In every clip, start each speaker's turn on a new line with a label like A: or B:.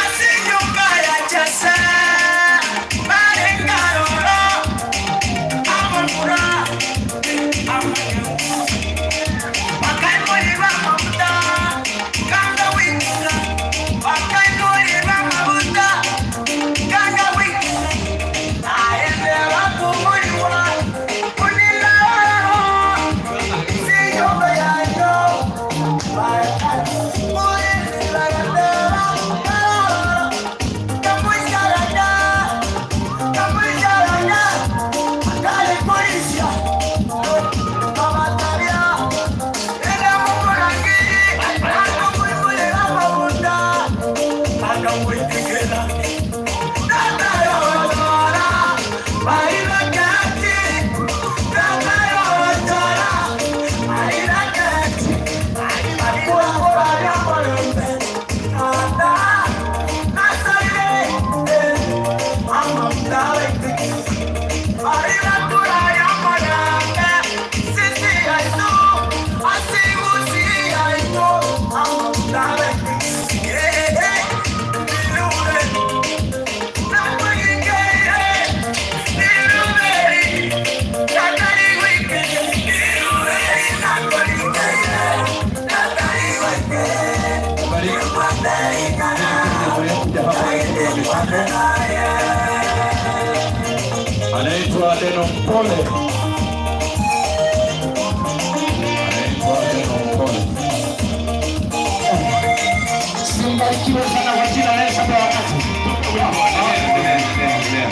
A: Ase enyomba ya Jese barenge aroro abamura abanyankwa, bakaimorirwa amaguta kanga goikera, bakaimorirwa amaguta kanga goikera, naende bakumorigwa buna aroro ase enyomba yaino.
B: Anaitwa Deno Mpole. Anaitwa Deno Mpole.
C: Simbarikiwe sana kwa jina la Yesu kwa wakati.
B: Endelea, endelea, endelea.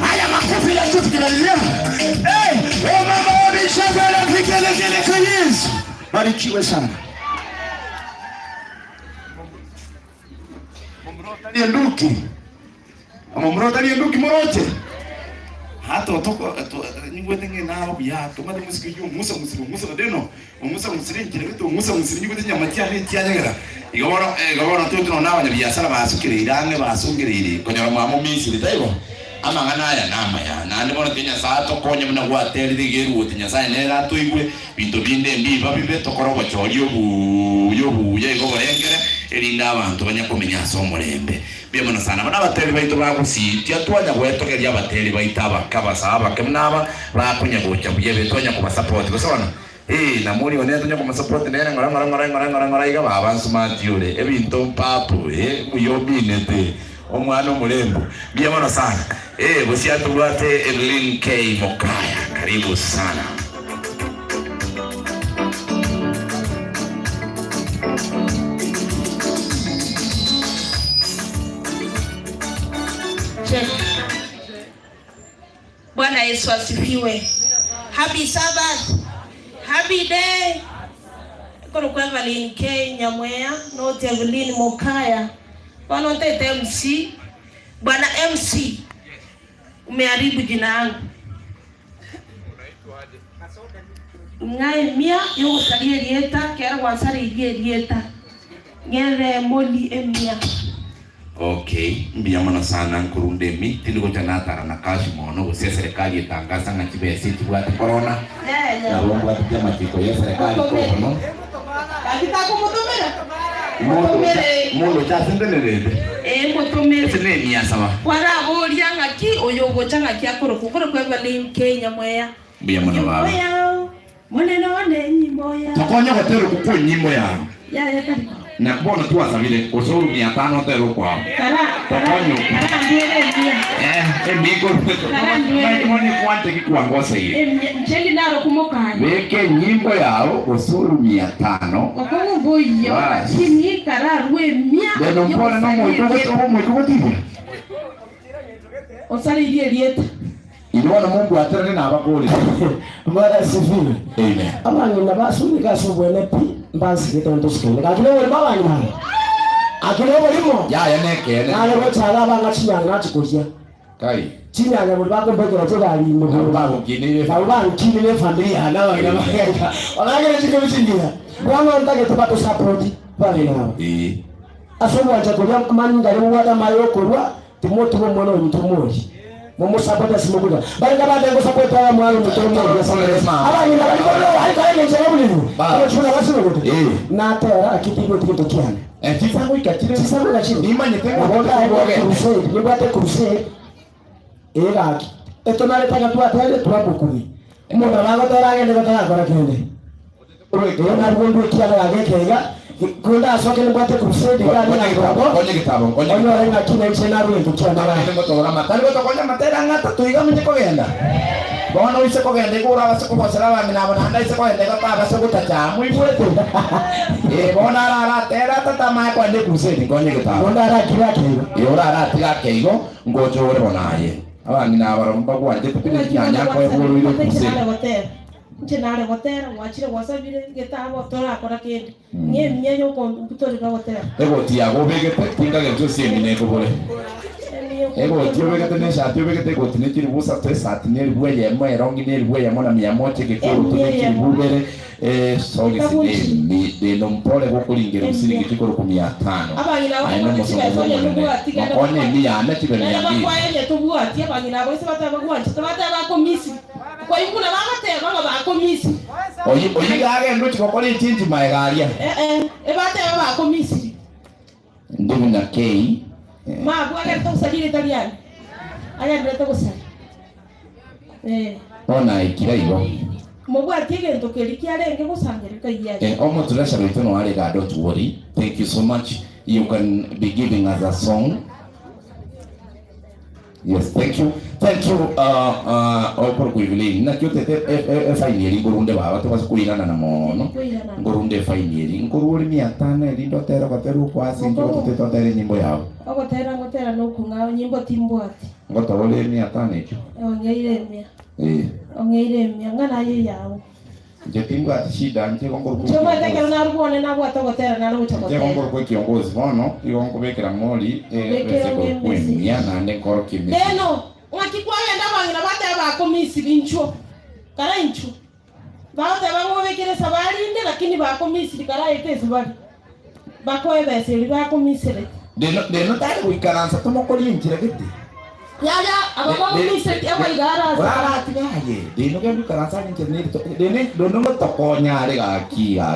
C: Haya makofi ya chuki kinalilia. Eh, oh mama wabishagala vigelegele kwa Yesu. Barikiwe sana. Nduki. Amomrota ni nduki moroche.
D: Haa totoko nyigwete ng'a naba buya, tomate mosike oyio ong'usa ng'usire ong'usa gade no, ong'usa ng'usire enchera gete ong'usa ng'usire nyigwete chinyama chiane echianyegera. Igo bono igo bono toche nonya na abanyabiasara basukereire ang'e basongereire konyora mwamomisiri, taibo? Amang'ana aya namaya, naende bono tiga Nyasae atokonye buna gwaterire iga eruoti Nyasae nere atoigwe, binto binde mbiba bibe, tokore obochori obuya obuya igo borengere, erinde abanto banya komenya ase omorembe. Mbuya mono sana. Bono abateri baito ba Gusii, tiatwanya gwetogeria abateri baito abake abasae abake buna aba, bakonya gocha buya ebe twanya kobasapoti gose bono? Ee, namori one tonya komosapoti nere ng'ora ng'ora ng'ora ng'ora ng'ora ng'ora iga baba nsumati ore, ebinto mpapo, ee, mbuya ominete, omwana omorembo. Mbuya mono sana. Ee, gose atobwate Evelyn K. Mokaya, karibu sana.
E: Check. Bwana Yesu asifiwe. Happy Sabbath. Happy day. Korokwa Evelyn K. Nyamweya, not Evelyn Mokaya. Bono ntete MC. Bwana MC, umeharibu jina yangu. Ng'a emia y'ogosaria erieta, kera gwansareirie erieta, ng'ere emori emia.
D: Okay, mbuya mono sana nkorunda emi, tindi gocha natara na cash mono gose eserekari etangasa ng'a chibesa echibwate corona,
E: Yaya.
D: nabo mbwateti amachiko ye eserekari kobono.
E: Gaki takomotomera?
D: Monto ocha
E: Motomere.
D: monto ocha ase ntenerete.
E: Ee, motomere.
D: Ase nemiasaba.
E: Kwaraboria ng'aki oyo ogocha ng'aki akorokwa, okorokwa Evelyn K. Nyamweya.
D: Mbuya mono
E: Nyimbo
D: baba.
E: yao, Monene one, nyimbo yao.
D: Tokonye gotera okwo kwenyimbo yao.
E: Yaya tari.
D: Na bono twasabire gose oru mia tano otere okwao.
E: Kara, kara,
D: Tokonye okwo.
E: kara ndwere emia.
D: Eh, emiko
E: Kara ndwere.
D: Bono ekwante ki kwangoseire.
E: Emia, inche ndi naro kumokanya.
D: Beka enyimbo yao gose oru mia tano.
E: Okong'u mboiyo,
D: Bas.
E: lakini kararue emia
D: Lelo mpore nomoika
E: yogosaria
D: ogote omoika ogotibia.
E: Osareirie erieta.
D: Inwe bono mombwaterane nabakorire.
F: Bwana asifiwe.
D: Amen.
F: Abang'ina basumeka ase obwene pi mbansigete ntosikaine. Gaki noborimo abang'ina aba. Aki noborimo.
D: Yaya nekeene.
F: Nare gochara abang'a chinyanya nachi koria.
D: Kai.
F: Chinyanya bori bakombekera chigari ime
D: Nabo
F: bori.
D: bagokineire
F: Nabo bankinire efamiri yane abang'ina bagenda. Oragere chikobi chingiya. Bono ntagete batosapoti abang'ina aba.
D: Ee.
F: Ase ogwancha koria amanyinga aria mobwate amaye okorua, timotiga omwana ominto omoria. Momosapote ase mokoria. Barenge abande ngosapota omwana ominto omoria ase Abang'ina baria bono aye kare engencho y'oborimo, ogochuna basibegete. Natera aki tigweti gento kiane.
D: Chisagoika chire.
F: Chisagoika chire.
D: Nimanyete ng'a
F: Nabo ndaye
D: tibwogete.
F: crusade, nibwate crusade eye gaki. Etonarete ng'a twaterire twamokumia. Omonto nabo agotera agende gotarakora kende. Ee, narwo ndue ekiana gake ekeiga, korende asoke nimbwate crusade iga ande na igoro,
D: Nkonye egetabo, nkonye
F: onyore ng'aki nainche narue egento kiane
D: Abande
F: gaki.
D: ngotoora amatari gotokonya amatera ng'a tatu iga ominye kogenda. Bono oise kogenda iga orabase kobosera abang'ina abo naende aise kogenda iga tabase gotacha amo oigwete. Ee, bono araratere atatamae kogenda ecrusade, nkonye egetabo.
F: Onde arakire akeigo.
D: Ee, oraratige akeigo, ngocha ore bono aye. Abang'ina aba barabwo mbagwanchete pi ne chinyanya nkoegwa oroire ecrusade.
E: Inche nare gotera, gwachire gwasabire egetabo, torakora kende. Ng'a emiya y'okombutorera ogotera.
D: Egoti yago obegete, tinkagereti ase emina ekobore. Egoti obegete na eshati obegete, egoti ne chilifu isato, esati ne elifu eyemo, erongi ne elifu eyemo na mia moja, egekoroto ne chilifu ibere, esogisi ne emi deno mpore gokoringera obisiringi chikoroku mia tano.
E: Abang'ina
D: Aye
E: abwo
D: nomosongo bw'Omonene. Mokonye emi yane chibe mia
E: Naende
D: mbili.
E: bakwaeria tobwati abang'ina abo ase bateba gwanchete, bateba bakomisiri. Koigwa buna bagateba ng'a bakomisiri.
D: Oyio oyio iga agende ochia gokora echinchi maega aria.
E: Ee, ebateba bakomisiri.
D: Inde buna kei.
E: Mabwo agenderete gosaria erieta riane, agenderete gosaria. Ee.
D: Bono aikire igo.
E: Mobwatie egento keria kiarenge gosangerereka iyia.
D: Eh, omoturesa oito noyo are igaa don't worry. Thank you so much. You can be giving us a song. Yes, thank you. Thank you uh, uh, okorokwa Evelyn. Naki otete e- e- efaini eri nkorunde baba tobase koiranana mono.
E: Koiranana.
D: Nkorunde efaini eri. Nkorwa ore mia tano erinde otere ogotera okwo ase inche gototete otere enyimbo yao.
E: Ogotera ngotera nokong'ao nyimbo timbwati.
D: Ngotoa ore mia tano echio.
E: Ong'eire emia.
D: Eh.
E: Ong'eire emia ng'a naye eyao.
D: Inche timbwati shida, inche igo nkorokwa
E: Inche omanyete ekero
D: ekiongozi.
E: narure one nabwate ogotera nare gocha
D: Inche igo
E: gotera.
D: nkorokwa ekiongozi bono, igo nkobekera mori
E: Obekere
D: ebese
E: onge
D: korokwa
E: emesi.
D: emia naende nkorokia emesi.
E: Deno, ng'aki kwagenda abang'ina bateba. bakomisiri inchuo, kara inchuo. Bagoteba ng'a obekere esabari inde, lakini bakomisiri karaete esabari. Bakoe ebesa eria bakomisereti.
D: Rero tari goikaransa tomokorie enchera gete.
E: Yaya, aba bamomisereti abaiga are ase
D: Oraratiga aye, rero genda oikaranse ase enchera nere to, rero rero ngotokonya are gaki gaki.